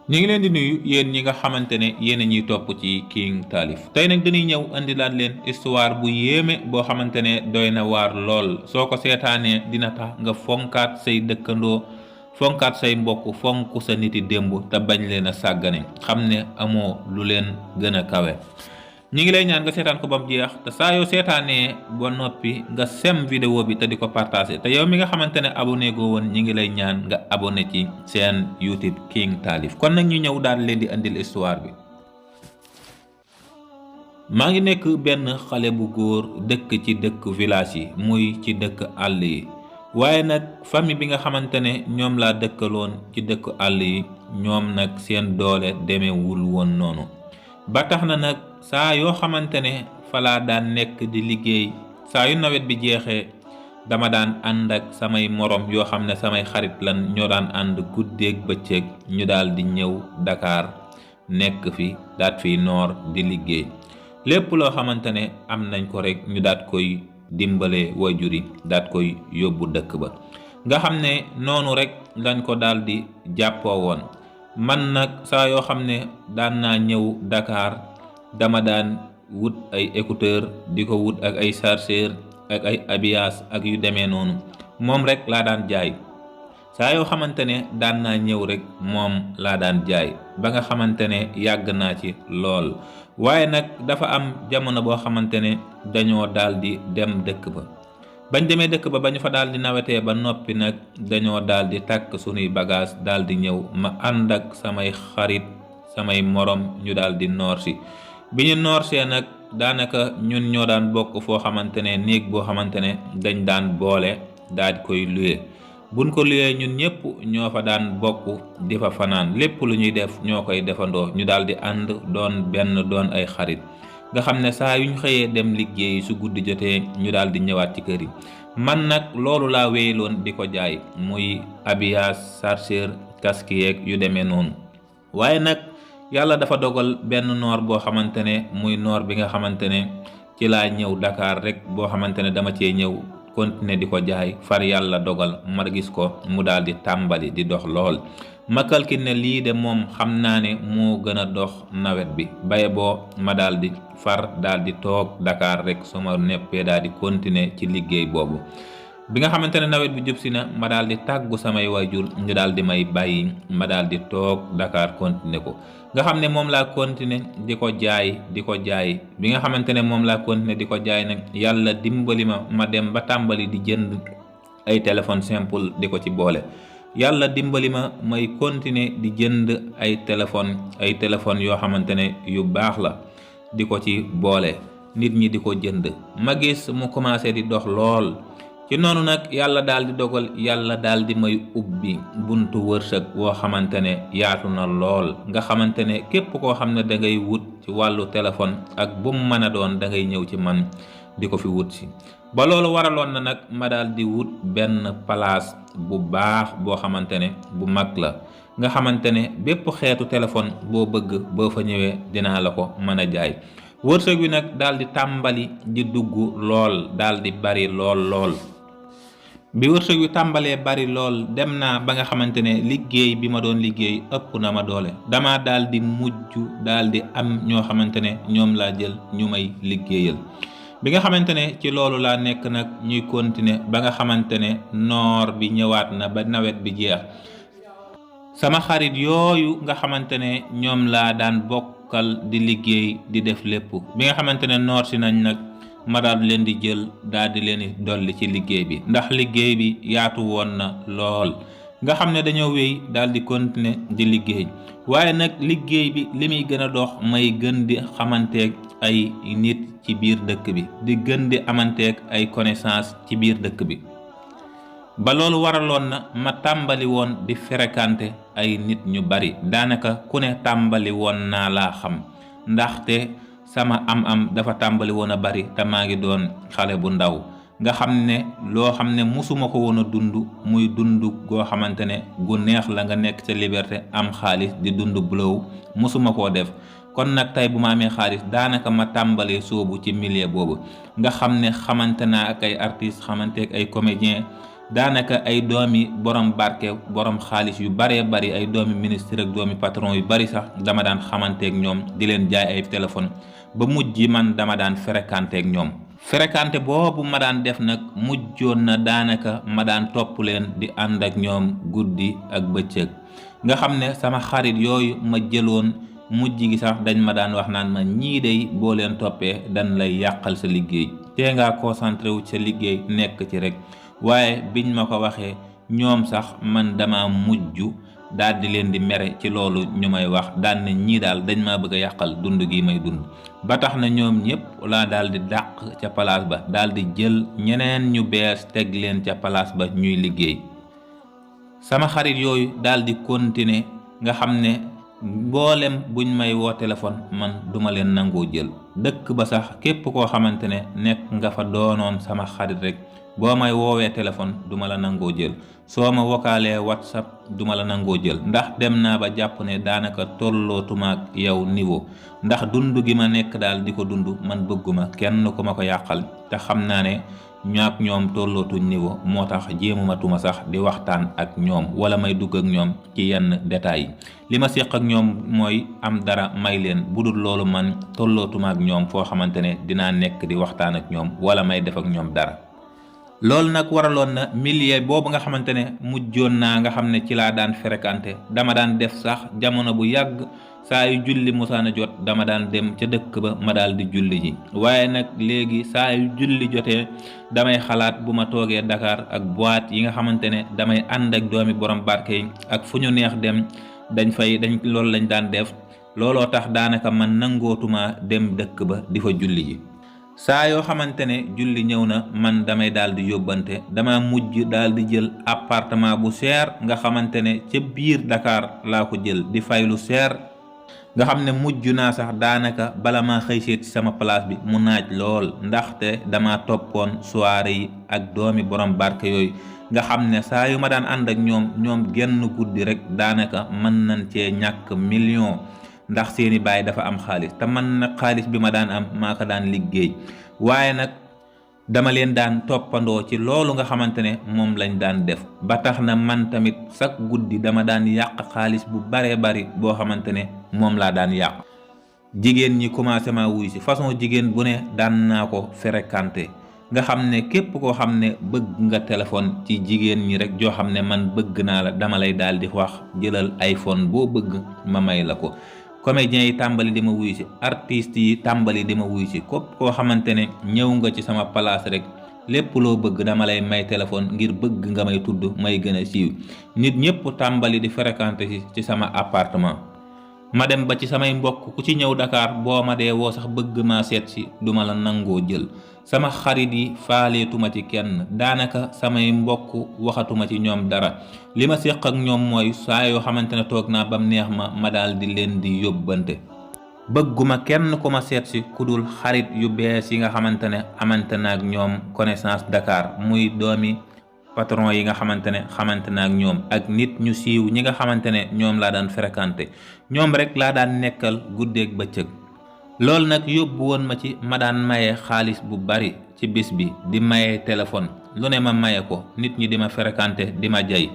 ñu ngi leen di nuyu yéen ñi nga xamante ne yéen a ñuy topp ci King Taalif. tey nag dañuy ñëw andi laan leen histoire bu yéeme boo xamante ne doy na waar lool soo ko seetaanee dina tax nga fonkaat say dëkkandoo fonkaat say mbokk fonk sa niti démb te bañ leen a sàggane xam ne amoo lu leen gën a kawe. ñi ngi lay ñaan nga seetaan ko ba mu jeex te saa yoo seetaanee ba noppi nga sem vidéo bi te di ko partagé te yow mi nga xamante ne abonné goo woon ñi ngi lay ñaan nga abonné ci seen YouTube King Taalif. kon nag ñu ñëw daal leen di andil histoire bi. maa ngi nekk benn xale bu góor dëkk ci dëkk village yi muy ci dëkk àll yi waaye nag famille bi nga xamante ne ñoom laa dëkkaloon ci dëkk àll yi ñoom nag seen doole demewul woon noonu ba tax na nag saa yoo xamante ne falaa daan nekk di liggéey saa yu nawet bi jeexee dama daan ànd ak samay morom yoo xam ne samay xarit lan ñoo daan ànd guddeeg bëccëg ñu daal di ñëw Dakar nekk fi daat fiy noor di liggéey lépp loo xamante ne am nañ ko rek ñu daat koy dimbale waajur yi daat koy yóbbu dëkk ba nga xam ne noonu rek lañ ko daal di jàppoo woon. man nag saa yoo xam ne daan naa ñëw Dakar dama daan wut ay écouteur di ko wut ak ay chargeur ak ay habillage ak yu demee noonu moom rek laa daan jaay saa yoo xamante ne daan naa ñëw rek moom laa daan jaay ba nga xamante ne yàgg naa ci lool. waaye nag dafa am jamono boo xamante ne dañoo daal di dem dëkk ba bañ demee dëkk ba ba ñu fa daal di nawetee ba noppi nag dañoo daal di takk sunuy bagage daal di ñëw ma ànd ak samay xarit samay morom ñu daal di noor si bi ñu noorsee nag daanaka ñun ñoo daan bokk foo xamante ne néeg boo xamante ne dañ daan boole daal di koy luye buñ ko luyee ñun ñëpp ñoo fa daan bokk di fa fanaan lépp lu ñuy def ñoo koy defandoo ñu daal di ànd doon benn doon ay xarit nga xam ne saa yuñ xëyee dem liggéey su guddi jotee ñu daal di ñëwaat ci kër yi. man nag loolu laa wéyaloon di ko jaay muy habillage chargeur casque yeeg yu demee noonu waaye nag yàlla dafa dogal benn noor boo xamante ne muy noor bi nga xamante ne ci laa ñëw Dakar rek boo xamante ne dama cee ñëw continuer di ko jaay far yàlla dogal ma gis ko mu daal di tàmbali di dox lool ma calcul ne lii de moom xam naa ne moo gën a dox nawet bi baye boo ma daal di far daal di toog Dakar rek su ma neppee daal di continuer ci liggéey boobu. bi nga xamante ne nawet bi jub si na ma daal di tàggu samay waajur ñu daal di may bàyyi ma daal di toog Dakar continuer ko nga xam ne moom laa continuer di ko jaay bi nga xamante ne moom laa continuer di ko jaay nag yàlla dimbali ma dem ba tàmbali di jënd ay téléphone simple di ko ci boole. yàlla dimbali ma may continuer di jënd ay téléphone yoo xamante ne yu baax la di ko ci boole nit ñi di ko jënd ma gis mu commencé di dox lool. ci noonu nag yàlla daal di dogal yàlla daal di may ubbi buntu wërsëg woo xamante ne yaatu na lool nga xamante ne képp koo xam ne da ngay wut ci wàllu téléphone ak bu mu mën a doon da ngay ñëw ci man di ko fi wut si. ba loolu waraloon na nag ma daal di wut benn place bu baax boo xamante ne bu mag la nga xamante ne bépp xeetu téléphone boo bëgg boo fa ñëwee dinaa la ko mën a jaay. wërsëg wi nag daal di tàmbali di dugg lool daal di bari lool. bi wërsëg wi tàmbalee bari lool dem naa ba nga xamante ne liggéey bi ma doon liggéey ëpp na ma doole dama daal di mujj daal di am ñoo xamante ne ñoom laa jël ñu may liggéeyal. bi nga xamante ne ci loolu laa nekk nag ñuy continuer ba nga xamante ne noor bi ñëwaat na ba nawet bi jeex sama xarit yooyu nga xamante ne ñoom laa daan bokkal di liggéey di def lépp bi nga xamante ne noor si nañ nag ma daal leen di jël daal di leen di dolli ci liggéey bi ndax liggéey bi yaatu woon na lool nga xam ne dañoo wéy daal di continuer di liggéey waaye nag liggéey bi li muy gën a dox may gën di xamanteeg ay nit ci biir dëkk bi di gën di amanteeg ay connaissance ci biir dëkk bi ba loolu waraloon na ma tàmbali woon di fréquenter ay nit ñu bari daanaka ku ne tàmbali woon naa laa xam ndaxte sama am dafa tàmbali woon a bari te maa ngi doon xale bu ndaw nga xam ne loo xam ne musuma ko woon a dund muy dund goo xamante ne gu neex la nga nekk ca liberté am xaalis di dund blow musuma koo def. kon nag tey bu ma amee xaalis daanaka ma tàmbalee soobu ci milieu boobu nga xam ne xamante naa ak ay artistes xamante ak ay comédiens daanaka ay doomi borom barke borom xaalis yu baree bari, ay doomi ministre ak doomi patron yu bari sax dama daan xamanteeg ñoom di leen jaay ay téléphone ba mujj man dama daan fréquenté ak ñoom. fréquenté boobu ma daan def nag mujjoon na daanaka ma daan topp leen di ànd ak ñoom guddi ak bëccëg, nga xam ne sama xarit yooyu ma jëloon mujj gi sax dañ ma daan wax naan ma ñii dey boo leen toppee dañ lay yàqal sa liggéey, tee ngaa concentré wu sa liggéey nekk ci rek. waaye biñ ma ko waxee ñoom sax man dama mujj daal di leen di mere ci loolu ñu may wax, daan ne ñii daal dañ maa bëgg a yàqal dund gi may dund. ba tax na ñoom ñëpp laa daal di dàq ca palaas ba, daal di jël ñeneen ñu bees teg leen ca palaas ba ñuy liggéey. sama xarit yooyu daal di continuer, nga xam ne mboolem buñ may woo téléphone man duma leen nangoo jël. dëkk ba sax képp koo xamante ne nekk nga fa doonoon sama xarit rek, boo may woowee téléphone duma la nangoo jël, soo ma wokaalee whatsapp duma la nangoo jël, ndax dem naa ba jàpp ne daanaka tollootumaak yow niveau, ndax dund gi ma nekk daal di ko dund man bëgguma kenn ku ma ko yàqal, te xam naa ne ñaak ñoom tollootuñ niveau, moo tax jéemuma tuma sax di waxtaan ak ñoom wala may dugg ak ñoom ci yenn détails yi. li ma séq ak ñoom mooy am dara may leen, budul loolu man tollootuma ak ñoom foo xamante ne dinaa nekk di waxtaan ak ñoom wala may def ak ñoom dara. loolu nag waraloon na milieu boobu nga xamante ne mujjoon naa nga xam ne ci laa daan fréquenté, dama daan def sax jamono bu yàgg saa yu julli musaana jot dama daan dem ca dëkk ba ma daal di julli ji. waaye nag léegi saa yu julli jotee damay xalaat bu ma toogee Dakar ak boîte yi nga xamante ne damay ànd ak doomi borom barke yi ak fu ñu neex dem dañ loolu lañ daan def. looloo tax daanaka man nangootuma dem dëkk ba di fa julli ji. saa yoo xamante ne julli ñëw na man damay daal di yóbbante, dama mujj daal di jël appartement bu seer nga xamante ne ca biir Dakar laa ko jël di fay lu seer, nga xam ne mujj naa sax daanaka bala maa xëy seet ci sama place bi mu naaj lool, ndaxte dama toppoon soirée yi ak doomi borom barke yooyu nga xam ne saa yu ma daan ànd ak ñoom genn guddi rek daanaka mën nañ cee ñàkk million, ndax seeni baay dafa am xaalis te man nag xaalis bi ma daan am maa ko daan liggéey. waaye nag dama leen daan toppandoo ci loolu nga xamante ne moom lañ daan def, ba tax na man tamit chaque guddi dama daan yàq xaalis bu baree bari boo xamante ne moom laa daan yàq. jigéen ñi commencé ma wuy si, façon jigéen bu ne daan naa ko fréquenté, nga xam ne képp koo xam ne bëgg nga téléphone ci jigéen ñi rek joo xam ne man bëgg naa la, dama lay daal di wax jëlal iPhone boo bëgg ma may la ko. comédiens yi tàmbali di ma wuyu si, artistes yi tàmbali di ma wuyu si, képp koo xamante ne ñëw nga ci sama place rek lépp loo bëgg dama lay may téléphone ngir bëgg nga may tudd may gën a siiw. nit ñëpp tàmbali di fréquenter ci sama appartement. ma dem ba ci samay mbokk ku ci ñëw Dakar boo ma dee woo sax bëgg maa seet si duma la nangoo jël. sama xarit yi faaleetuma ci kenn, daanaka samay mbokk waxatuma ci ñoom dara. li ma séq ak ñoom mooy saa yoo xamante ne toog naa bam neex ma daal di leen di yóbbante. bëgguma kenn ku ma seet si ku dul xarit yu bees yi nga xamante ne amante na ak ñoom connaissance Dakar, muy doomi patron yi nga xamante na ak ñoom ak nit ñu siiw ñi nga xamante ne ñoom laa daan fréquenté. ñoom rek laa daan nekkal guddeeg bëccëg. loolu nag yóbbu woon ma ci ma daan maye xaalis bu bari ci bis bi, di maye téléphone lu ne ma maye ko, nit ñi di ma fréquenté di ma jay.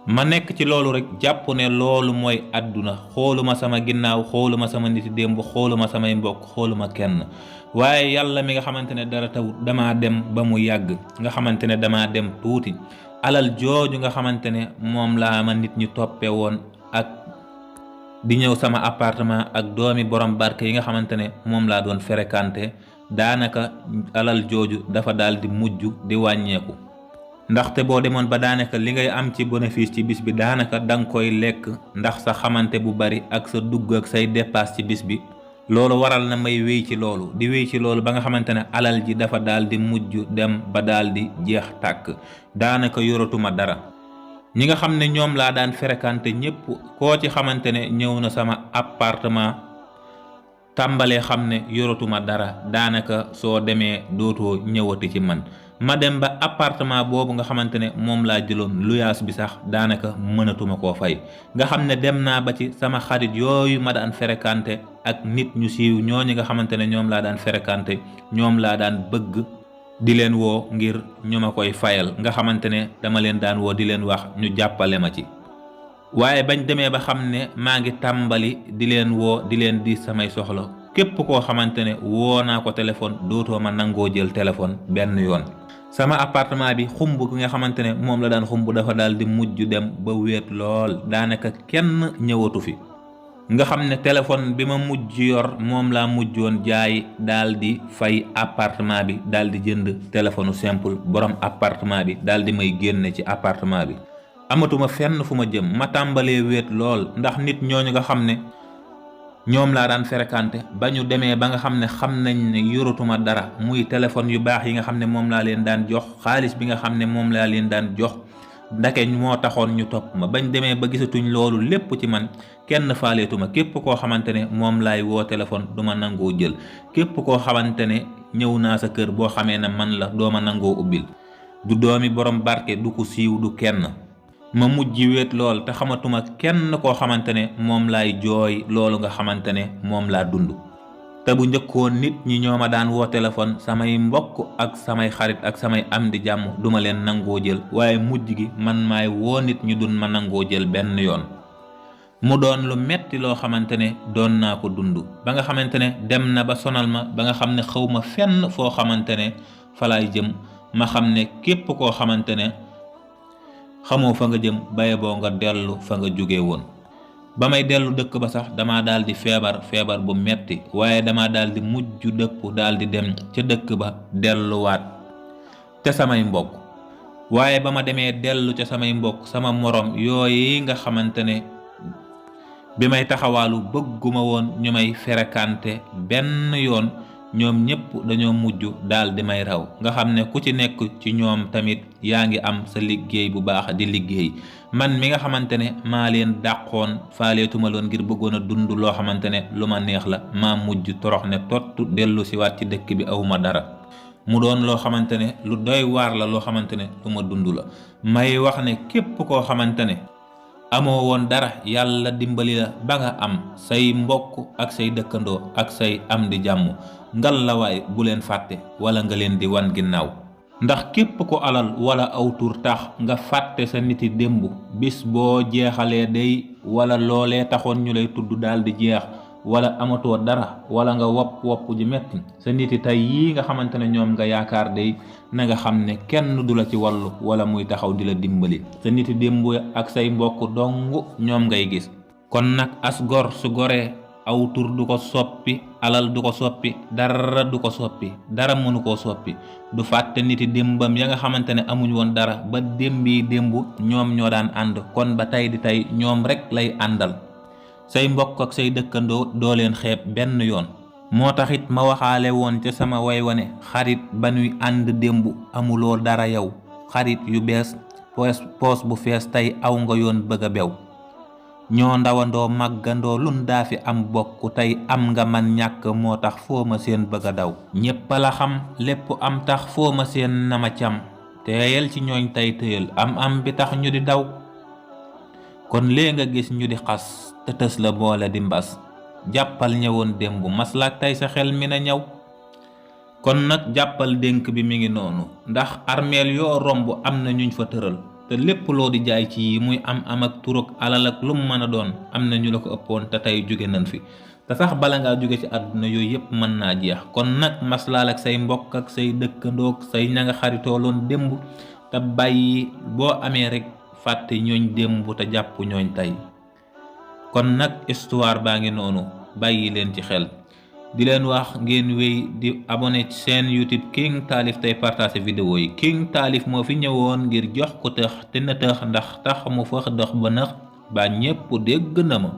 ma nekk ci loolu rek jàpp ne loolu mooy àdduna, xooluma sama ginnaaw, xooluma sama niti démb, xooluma samay mbokk, xooluma kenn. waaye yàlla mi nga xamante ne dara tawut, damaa dem ba mu yàgg nga xamante ne damaa dem tuuti. alal jooju nga xamante ne moom laa ma nit ñi toppe woon ak di ñëw sama appartement ak doomi borom barke yi nga xamante ne moom laa doon fréquenté, daanaka alal jooju dafa daal di mujj di wàññeeku. ndaxte boo demoon ba daanaka li ngay am ci bénéfice ci bis bi daanaka danga koy lekk ndax sa xamante bu bari ak sa dugg ak say dépasse ci bis bi. loolu waral na may wéy ci loolu ba nga xamante ne alal ji dafa daal di mujj dem ba daal di jeex tàkk, daanaka yoratuma dara. ñi nga xam ne ñoom laa daan fréquenté ñëpp koo ci xamante ne ñëw na sama appartement tàmbalee xam ne yoratuma dara, daanaka soo demee dootoo ñëwati ci man. ma dem ba appartement boobu nga xamante ne moom laa jëloon luyaas bi sax daanaka mënatuma koo fay, nga xam ne dem naa ba ci sama xarit yooyu ma daan fréquenté ak nit ñu siiw ñooñu nga xamante ne ñoom laa daan fréquenté, ñoom laa daan bëgg di leen woo ngir ñu ma koy fayal, nga xamante ne dama leen daan woo di leen wax ñu jàppale ma ci. waaye bañ demee ba xam ne maa ngi tàmbali di leen woo di leen di samay soxla, képp koo xamante ne woo naa ko téléphone dootoo ma nangoo jël téléphone benn yoon. sama appartement bi xumb gi nga xamante ne moom la daan xumb dafa daal di mujj dem ba wéet lool, daanaka kenn ñëwatu fi. nga xam ne téléphone bi ma mujj yor moom laa mujjoon jaay, daal di fay appartement bi, daal di jënd téléphone simple. borom appartement bi daal di may génne ci appartement bi, amatuma fenn fu ma jëm. ma tàmbalee wéet lool ndax nit ñooñu nga xam ne ñoom laa daan fréquenté ba ñu demee ba nga xam ne xam nañ ne yoratuma dara, muy téléphone yu baax yi nga xam ne moom laa leen daan jox, xaalis bi nga xam ne moom laa leen daan jox, ndake moo taxoon ñu topp ma. bañ demee ba gisatuñ loolu lépp ci man, kenn faaleetuma. képp koo xamante ne moom laay woo téléphone du ma nangoo jël. képp koo xamante ne ñëw naa sa kër boo xamee ne man la doo ma nangoo ubbil. du doomi borom barke, du ko siiw, du kenn. ma mujj wéet lool te xamatuma kenn koo xamante ne moom laay jooy loolu nga xamante ne moom laa dund. te bu njëkkoon nit ñi ñoo ma daan woo téléphone, samay mbokk ak samay xarit ak samay am di jàmm duma leen nangoo jël, waaye mujj gi man maay woo nit ñi dun ma nangoo jël benn yoon. mu doon lu metti loo xamante ne doon naa ko dund ba nga xamante ne dem na ba sonal ma, ba nga xam ne xaw ma fenn foo xamante ne fa laay jëm. ma xam ne képp koo xamante ne xamoo fa nga jëm baye boo nga dellu fa nga jóge woon. ba may dellu dëkk ba sax dama daal di feebar bu metti, waaye dama daal di mujj dëpp daal di dem ca dëkk ba delluwaat te samay mbokk. waaye ba ma demee dellu ca samay mbokk, sama morom yooyu nga xamante ne bi may taxawaalu bëgguma woon ñu may fréquenté benn yoon, ñoom ñëpp dañoo mujj daal di may raw. nga xam ne ku ci nekk ci ñoom tamit yaa ngi am sa liggéey bu baax di liggéey. man mi nga xamante ne maa leen dàqoon faaleetuma loon ngir bëggoon a dund loo xamante ne lu ma neex la, maa mujj torox ne tott dellu si waat ci dëkk bi awuma dara. mu doon loo xamante ne lu doy waar la, loo xamante ne lu ma dund la. may wax ne képp koo xamante ne amoo woon dara, yàlla dimbali la ba nga am say mbokk ak say dëkkandoo ak say am di jàmm, ngal la waay bu leen fàtte wala nga leen di wan ginnaaw. ndax képp ko alal wala aw tur tax nga fàtte sa niti démb, bis boo jeexalee day wala loolee taxoon ñu lay tudd daal di jeex, wala amatoo dara, wala nga wopp ji metti, sa niti tey yii nga xamante ne ñoom nga yaakaar day na nga xam ne kenn du la ci wàllu wala muy taxaw di la dimbali. sa niti démb ak say mbokk dong ñoom ngay gis. kon nag as gor su goree aw tur du ko soppi, alal du ko soppi, dara du ko soppi, dara mënu koo soppi. du fàtte niti démbam ya nga xamante ne amuñ woon dara, ba démbi démb ñoom ñoo daan ànd, kon ba tey di tey ñoom rek lay àndal. say mbokk ak say dëkkandoo doo leen xeeb benn yoon. moo taxit ma waxaale woon ca sama way wane, xarit ba nuy ànd démb amuloo dara yow. xarit yu bees poos bu fees tey aw nga yoon bëgg a bew. ñoo ndawandoo màggandoo lun daa fi am bokk, tey am nga man ñàkk moo tax foo ma seen bëgg a daw. ñépp la xam lépp am tax foo ma seen nama cam, teeyal ci ñooñ tey tëyal am bi tax ñu di daw. kon lee nga gis ñu di xas te tës la boole di mbas, jàppal ñëwoon démb maslaak tey sa xel mi na ñëw. kon nag jàppal dénk bi mi ngi noonu, ndax armeel yoo romb am na ñuñ fa tëral, te lépp loo di jaay ci yi muy am ak turuk alal ak lu mu mën a doon am na ñu la ko ëppoon te tey jóge nañ fi. te sax bala ngaa jóge ci àdduna yooyu yëpp mën naa jeex. kon nag maslaal ak say mbokk ak say dëkkandoog say ña nga xaritooloon démb, te bàyyi boo amee rek fàtte ñooñ démb te jàpp ñooñ tey. kon nag histoire baa ngi noonu, bàyyi leen ci xel. di leen wax ngeen wéy di abonné ci seen YouTube King Taalif tey partager vidéo yi. King Taalif moo fi ñëwoon ngir jox ko tëx te na tëx, ndax tax mu fax dox ba nëx ba ñépp dégg na ma.